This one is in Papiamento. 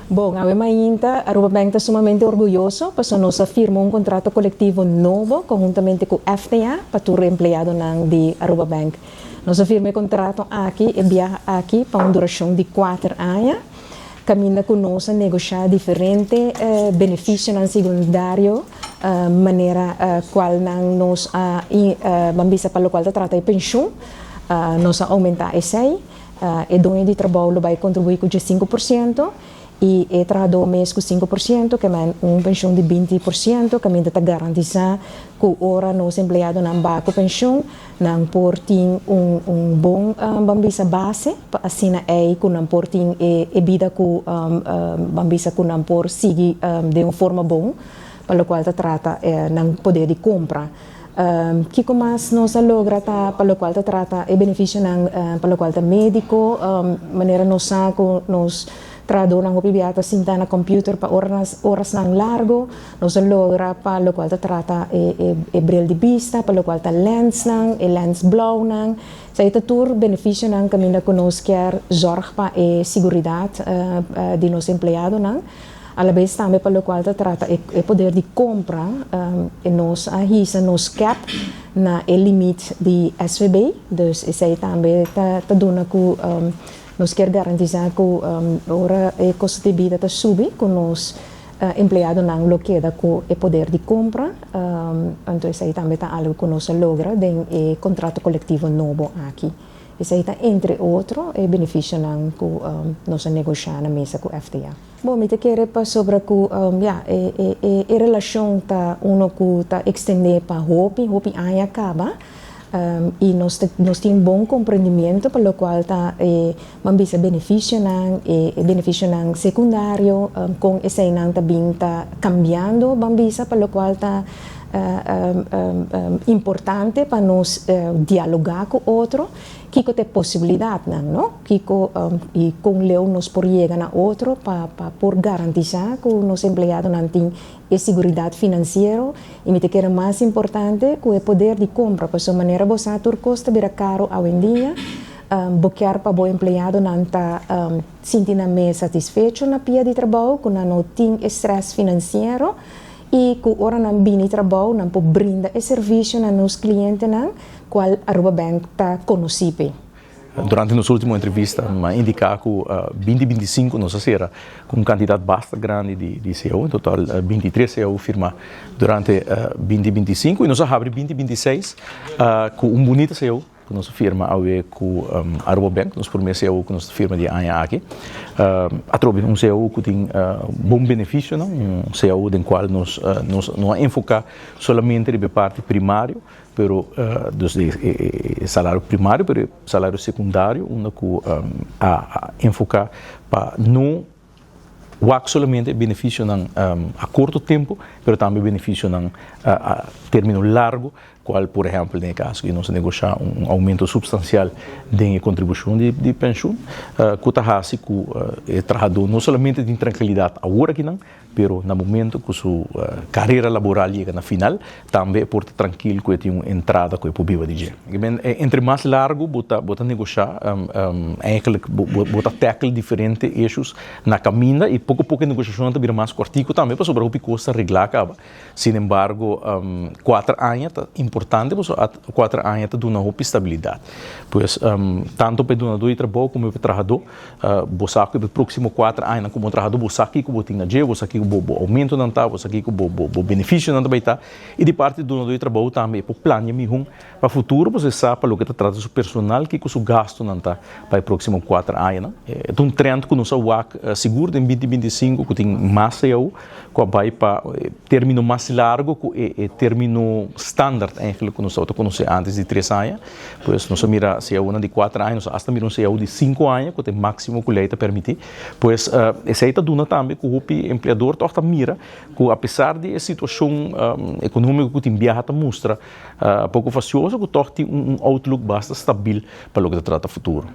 Bon, awe mainta Aruba Bank ta sumamente orguyoso paso nos a firma un contrato colectivo nobo conhuntamente cu FTA pa tur empleadonan di Aruba Bank. Nos a firma e contrato aki e biaha aki pa un duracion di 4 aña, caminda cu nos a negocia diferente beneficionan secundario, manera cualnan nos a ban bisa pa locual ta trata e pensioen, nos a aumenta esey. E doño di trabou lo bay contribui cu 5% y e trahador mes cu 5%, kiermen un pensioen di 20%, caminda ta garantisa cu ora nos empleadonan bay cu pensioen, nan por tin un bon, ban bisa, base, pa asina ey cu nan por tin e bida cu, ban bisa, cu nan por sigui di un forma bon, pa locual ta trata nan poder di compra. Kico mas nos a logra ta pa locual ta trata e beneficionan pa locual ta medico, manera nos sa cu nos trahadornan hopi bia ta sinta na computer pa orasnan largo, nos a logra pa locual ta trata e bril di bista, pa locual ta lensnan, e lens blauwnan. Esey ta tur beneficionan caminda cu nos kier zorg pa e seguridad di nos empleadonan. A la vez tambe pa locual ta trata e poder di compra, nos a hisa nos cap na e limit di SVB, dus esey tambe ta duna cu nos kier garantisa cu ora e costo di bida ta subi, cu nos empleadonan lo keda cu e poder di compra. Anto esey tambe ta algo cu nos a logra den e contrato colectivo nobo aki. Esey ta entre otro e beneficionan cu nos a negocia na mesa cu FTA. Bon, mi ta kere pasobra cu ja, e relacion ta uno cu ta extende pa hopi, hopi aña caba y nos tin bon comprendimento pa locual ta e, ban bisa, beneficionan, e beneficionan secundario, con eseynan ta bin ta cambiando, ban bisa, pa locual ta importante pa nos dialoga cu otro, kico ta e posibilidadnan, no? Kico y con leu nos por yega na otro pa por garantisa cu nos empleadonan tin e seguridad financiero y mi ta kere mas importante cu e poder di compra, pasobra manera bo sa tur cos ta bira caro awendia, bo kier pa bo empleadonan ta sinti nan mes satisfecho na pia di trabou, cu nan no tin e stress financiero y cu ora nan bini trabou nan por brinda e servicio na nos clientenan cual Aruba Bank ta conoci pe. Durante nos ultimo entrevista, a indica cu 2025 nos a cera cu un cantidad basta grandi di CAO, in total 23 CAO firma durante 2025 y nos a habri 2026 cu un bunita CAO cu nos a firma awe cu Aruba Bank, nos prome CAO cu nos a firma di aña aki. Atrobe un CAO cu tin bon beneficio, no? Un CAO den cual nos no a enfoca solamente riba e parti primario, pero dus e salario primario, pero e salario secundario, unda cu a enfoca pa no wak solamente beneficionan a corto tempo, pero tambe beneficionan a termino largo, cual por ehempel den e caso cu nos a negocia un aumento substancial den e contribucion di pensioen, cu ta haci cu e trahador no solamente tin tranquilidad awor akinan, pero na momento cu su carera laboral yega na final, tambe e por ta trankil cu e tin un entrada cu e por biba di dje. Entre mas largo bo ta negocia, eigenlijk bo ta tackle diferente issues na caminda y poco poco e negociacion ta bira mas cortico tambe, pasobra hopi cos ta regla caba. Sin embargo, 4 aña ta importante, pasobra 4 aña ta duna hopi stabilidad. Pues, tanto pa e dunador di trabou como pa e trahador, bo sa cu e proximo 4 aña como trahador bo sa kico bo tin na dje, bo sa kico bo aumentonan ta, bo sa kico bo beneficionan ta bay ta. Y di parti di dunador di trabou tambe e por plania miho pa futuro, pasobra e sa pa loke ta trata su personal, kico su gastonan ta pa e proximo 4 aña. E ta un trend cu nos a wak sigur den 2025 cu tin mas CAO cu a bay pa termino mas largo cu e termino standaard eigenlijk cu nos ta conoce antes di 3 aña. Pues nos a mira CAO di 4 aña, nos hasta mira un CAO di 5 aña, cu ta e maximo cu ley ta permiti. Pues esey ta duna tambe cu hopi empleador toch ta mira cu apesar di e situacion economico cu tin biaha ta mustra poco fastioso, cu toch tin un outlook basta stabil pa loke ta trata futuro.